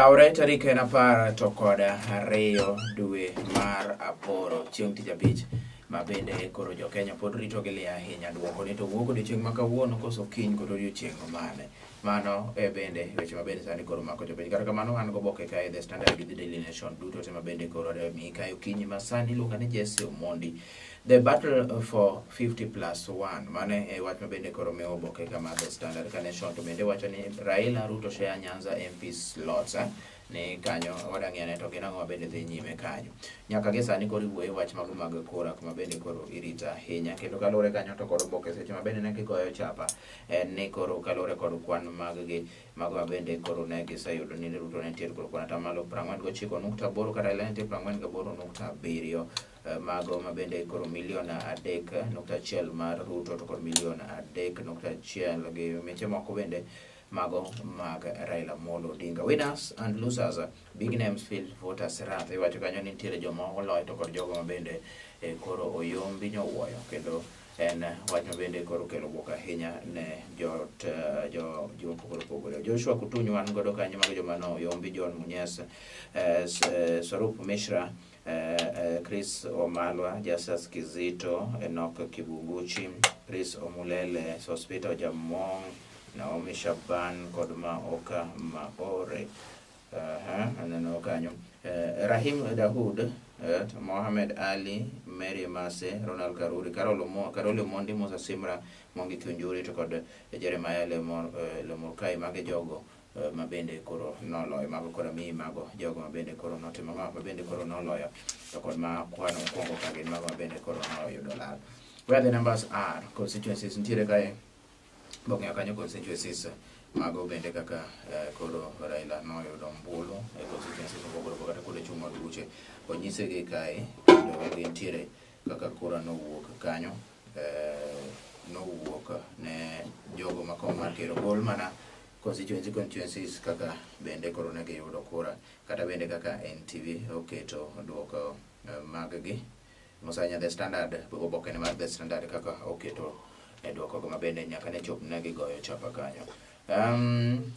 Yaore tarik en 12 dwe mar 8 chieng' tich abich ma bende koro jo Kenya pod rito gi lia ahinya duoko ni to wuok odiochieng' ma kawuono koso kiny kod odiochieng' mane. Mano e bende weche ma bende sani koro mako jopiny. Kata kamano an goboke kae The Standard gi The Daily Nation duto te ma bende koro mi kae okinyi ma sani iluonga ni Jesse Omondi. The battle for 50 plus 1 mane e wach ma bende koro miyo oboke kama The Standard ka Nation to bende wacho ni Raila Ruto share Nyanza MP slots ni kanyo wadang'iyo ne to gin ang'o ma bende dhi nyime kanyo. Nyaka gi sani koro iwuoyo wach mago mag kura kuma bende koro irito ahinya kendo kaluwore kanyo to kod oboke seche ma bende ne gigoyo chapa en ni koro kaluwore kod kwan mag gi mago ma bende koro ne giseyudo ni Ruto ne nitiere kod kwan 49.8 ka Raila ne nitie 48.7 mago ma bende koro milion 3.1 mar Ruto to kod milion 3.1 gi miche moko bende mago mag Raila Amolo Odinga. Winners and losers, big names feel voters wrath. Iwacho kanyo ni nitiere joma oloyo to kod jogo ma bende koro oyombi nyowuoyo kendo en wach ma bende koro kelo buok ahinya ne jot jo ji mopogore opogore. Joshua Kutuny wan godo kanyo mago joma no oyombi, John Munyes, Swarup Mishra, Chris Omalwa, Justus Kizito, Enoch Kibunguchi, Chris Omulele, Sospita Jamong, Naomi Shaban kod Maoka Maore. Aneno kanyo. Rahim Dahoud, Mohamed Ali, Mary Mase, Ronald Karuri, Carol Omo, Carol Omondi, Musa Simra, Mwangi Kiunjuri to kod Jeremiah Lemurkai mage jogo ma bende koro noloyo mago koro miyi mago jogo ma bende koro notimo ma bende koro noloyo to kod ma kwano mokwongo ka gin mago ma bende koro noyudo lal. Where the numbers are, constituencies nitiere kae bong'eyo kanyo constituencies mago bende kaka koro Raila noyudo ombulu e constituencies mopogore opogore kata kuonde chung' mag buche onyisegi kae kendo gintiere kaka kura nowuok kanyo nowuok ne jogo ma kom mar ker ogol mana constituencies kaka bende koro ne giyudo kura kata bende kaka NTV oketo duoko mag gi Mosanya The Standard oboke ne mar The Standard kaka oketo e duoko go ma bende nyaka ne chop ne gigoyo chapa kanyo.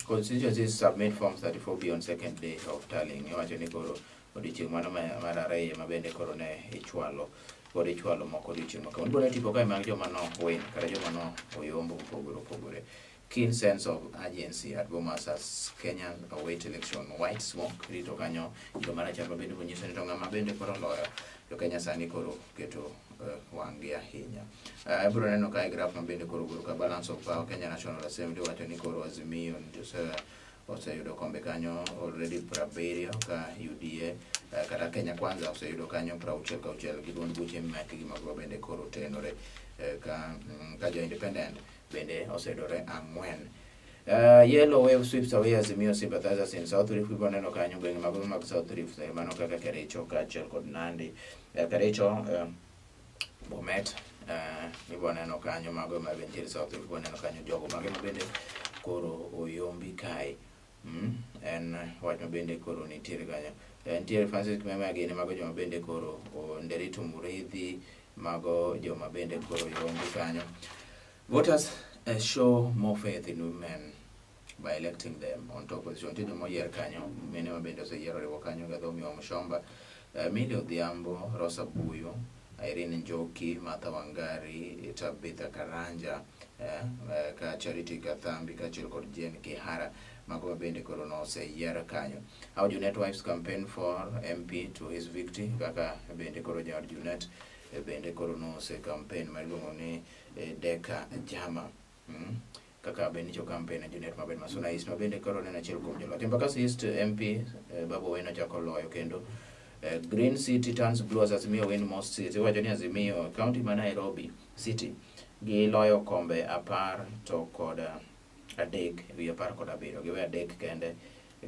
Constituencies submit forms 34B on second day of tallying. Iwacho ni koro odiochieng' mano mar ariyo ma bende koro ne ichwalo pod ichwalo moko odiochieng' ma kawuono. Ibiro tipo kae mag joma no win kata joma no oyombo mopogore opogore. Keen sense of urgency at Bomas as Kenyan await election. White smoke rito kanyo kido marachar ma bende nyiso ni to ng'ama bende koro oloyo jo Kenya sani koro keto wang' gi ahinya. Ibiro neno kae graph ma bende koro golo ka balance of power Kenya National Assembly wacho ni koro Azimio oseyudo kombe kanyo already 70 ka UDA kata Kenya Kwanza oseyudo kanyo 66 gi duond buche mekgi mago bende koro tenore ka jo independent bende oseyudore 4. Yellow wave sweeps away Azimio sympathizers in South Rift. Ibiro neno kanyo gwenge mago mag South Rift mano kaka Kericho kaachiel kod Nandi. Kericho, Bomet, ibiro neno kanyo mago ma bende nitiere South Rift. Ibiro neno kanyo jogo mage ma bende koro oyombi kae. En wach ma bende koro nitiere kanyo. Nitiere Francis Kimema gini mago joma bende koro Nderitu Muriithi mago joma bende koro oyombi kanyo. Voters show more faith in women by electing them on top position. Nitie joma oyier kanyo, mine ma bende oseyier oriwo kanyo Gathoni Wamuchomba, Millie Odhiambo, Rosa Buyo, Irene Njoki, Martha Wangari, Tabitha Karanja, ka Charity Kathambi kaachiel kod Jane Kihara mago ma bende koro noseyier kanyo. How Junet Wives campaign for MP to his victory kaka bende koro jaod Junet bende koro nose campaign ma iluongo ni Deka Jama. Kaka bende nicho campaign e Junet maber Masuna East ma bende koro ne en achiel kuom joloch. Embakasi East MP Babu Owino ochako loyo kendo Green City turns blue as Azimio win most seats. Iwacho ni Azimio county ma Nairobi City giloyo kombe 13 ewi 17 giwe 3 kende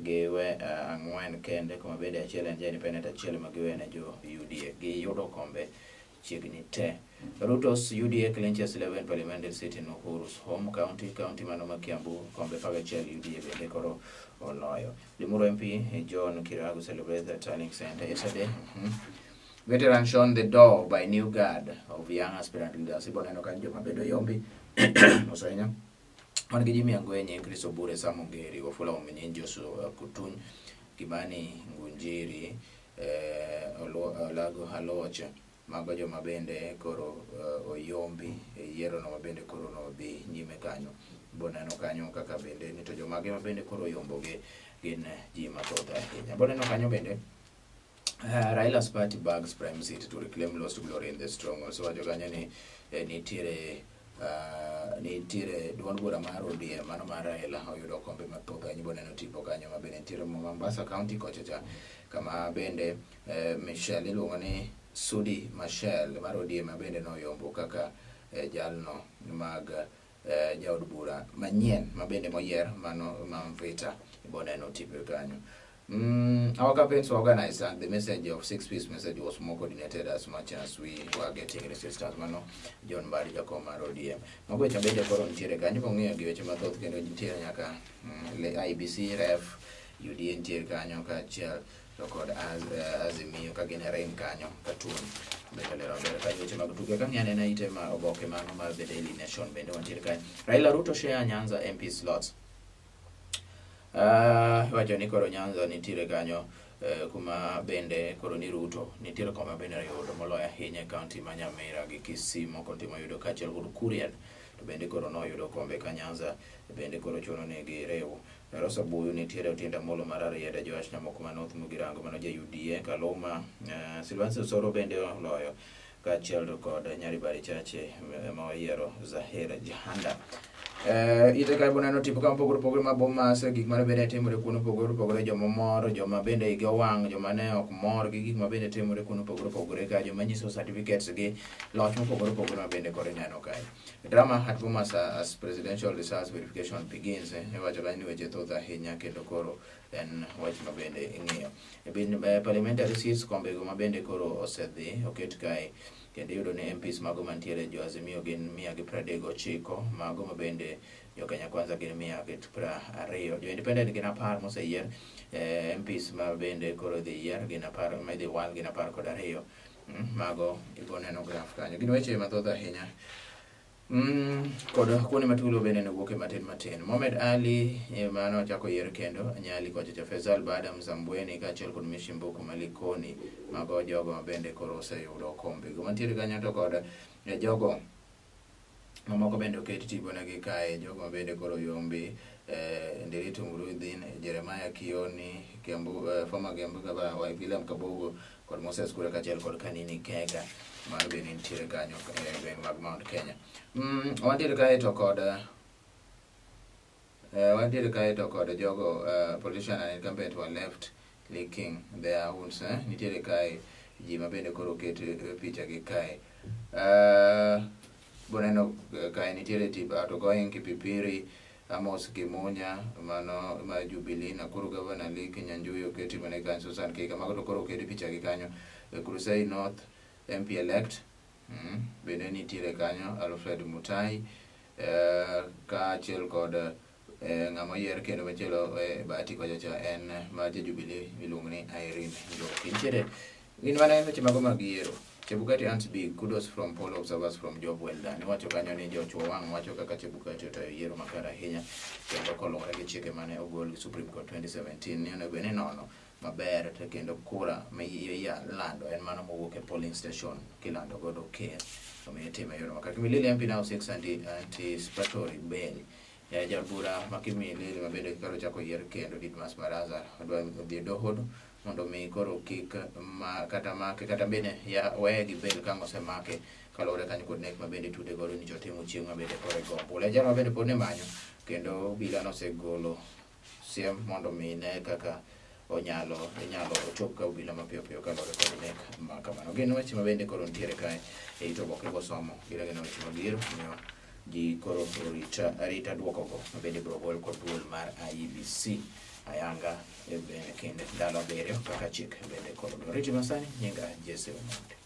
giwe 4 kende kuma bende achiel en ja independent achiel ma giwe ne jo UDA giyudo kombe chiegni te. Ruto's UDA clinches 11 parliamentary seat in Uhuru's home county, county mano ma Kiambu, kombe 11 UDA bende koro oloyo. Limuru MP John Kiragu celebrates the tallying center yesterday. Veteran shown the door by new guard of young aspirant leaders. Ibo neno ka joma bedo yombi osenya. Wan gi Jimmy Angwenye, Chris Obure, Sam Ongeri, Wafula Ominyi, Joshua Kutuny, Kimani Ngunjiri, Olago Aloch, mago joma bende koro oyombi e yiero no mabende koro nodhi nyime kanyo. Boneno kanyo kaka bende ni to jomage mabende koro oyombogi gin ji mathoth ahinya. Boneno kanyo bende Raila's party bags prime seat to reclaim lost glory in the stronghold. So wacho kanyo ni nitiere duond bura mar ODM mano mar Raila oyudo kombe mathoth ahinya. Boneno tipo kanyo ma bende nitiere Mombasa County kocha cha kama bende Michelle iluongo ni Sudi Machel mar ODM ma bende noyombo kaka jalno mag jaod bura manyien ma bende moyier mano ma Mvita. Boneno tipo kanyo. Our campaigns were organized and the message of 6-piece message was more coordinated as much as we were getting resistance. Mano John Mbadi jakom mar ODM. Mago weche bende koro nitiere kanyo bong'iyo gi weche mathoth kendo nitiere nyaka IBC ref UDA nitiere kanyo kaachiel to kod Azimio ka gin e ring kanyo katuon bende lero maber kanyo weche mag tuke ka ng'iyo anena ite ma oboke mano mar The Daily Nation bende wantiere kanyo. Raila Ruto share Nyanza MP slots. Wacho ni koro Nyanza nitiere kanyo kuma bende koro ni Ruto nitiere koma bende oyudo moloyo ahinya e kaunti ma Nyamira gi Kisii moko nitie moyudo kaachiel kod Kuria to bende koro noyudo kombe ka Nyanza bende koro chuno ni giriw. Rosa Buyu nitiere Otiende Amollo mar Rarieda, Joash Nyamoko ma North Mugirango mano ja UDA, Kaluma, Silvanus Osoro bende oloyo kaachiel to kod Nyaribari Chache ma oyiero Zahir Jahanda. Ite kae boneno tipo kama opogore opogore ma Bomas, gik mane bende timore kuno opogore opogore, joma mor, joma bende igi owang', joma ne ok mor gi gik ma bende timore kuno opogore opogore ka joma nyiso certificates gi loch mopogore opogore ma bende koro ineno kae. Drama at Bomas as presidential results verification begins, iwacho kanyo ni weche thoth ahinya kendo koro en wach ma bende ing'iyo. Parliamentary seats kombego ma bende koro osedhi oket kae kendo iyudo ni MPs mago mantiere jo Azimio gin 139, mago ma bende jo Kenya Kwanza gin 120, jo Independent gin 10 moseyier, MPs ma bende koro idhi yier gin 10, ma idhi wal gin 12. Mago ibo neno graph kanyo. Gin weche mathoth ahinya. Kod kuonde matulo bende nowuok e matin matin. Mohamed Ali mano ochako yier kendo Nyali kocha cha Faisal Baada Msambweni kaachiel kod Mishi Mbuku Malikoni mago jogo ma bende koro oseyudo kombe. Go mantiere kanyo to kod jogo mamoko bende oket tiponegi kae, jogo ma bende koro yombi Ndiritu Muruthin, Jeremiah Kioni, Kiambu, former Kiambu Gavana William Kabogo kod Moses Kuria kaachiel kod Kanini Kega mano bende nitiere kanyo e gweng' mag Mount Kenya. Wantiere kae to kod jogo politician and incumbent were left licking their wounds. Nitiere kae ji ma bende koro oket picha gi kae. Boneno kae nitiere tip outgoing Kipipiri, Amos Kimunya mano ma Jubilee, Nakuru Governor Lee Kinyanjui oketi mane kanyo, Susan Kika mago to koro oketi picha gi kanyo. Kuresoi North MP elect bende nitiere kanyo Alfred Mutai kaachiel kod ng'ama oyier kendo machielo Bahati kocha cha en ma ja Jubilee miluongo ni Irene Njoki. Nitiere gin mana weche mago mag yiero. Chebukati earns big kudos from poll observers from job well done. Iwacho kanyo ni jochwo wang' wacho kaka Chebukati otayo yiero makare ahinya kendo koluwore gi chike mane ogol gi Supreme Court 2017 ni onego bed ni nono maber to kendo kura ma lando en mano mowuok e polling station kilando godo ker omiyo itime e yor makare. Kimilili MP now seeks anticipatory bail. Jaod bura ma Kimilili ma bende koro ochako yier kendo Didmus Barasa odwa dhi e doho mondo mi koro kik ma kata make kata bende ya weye gi bail ka ang' osemake kaluwore kanyo kod nek ma bende itude godo ni jotimo chieng' ma bende koro igo ombulu. En jal ma bende pod ne manyo kendo obila nosegolo siem mondo mi ne kaka onyalo inyalo ochop ka obila mapiyo piyo kaluwore kod nek ma kamano. Gin weche ma bende koro nitiere kae e it oboke gosomo gin weche mag yiero omiyo ji koro arita duokogo ma bende biro gol kod duol mar IEBC ayanga e kind ndalo 7 kaka chik bende koro dwaro. Riti masani nyinga Jesse Omondi.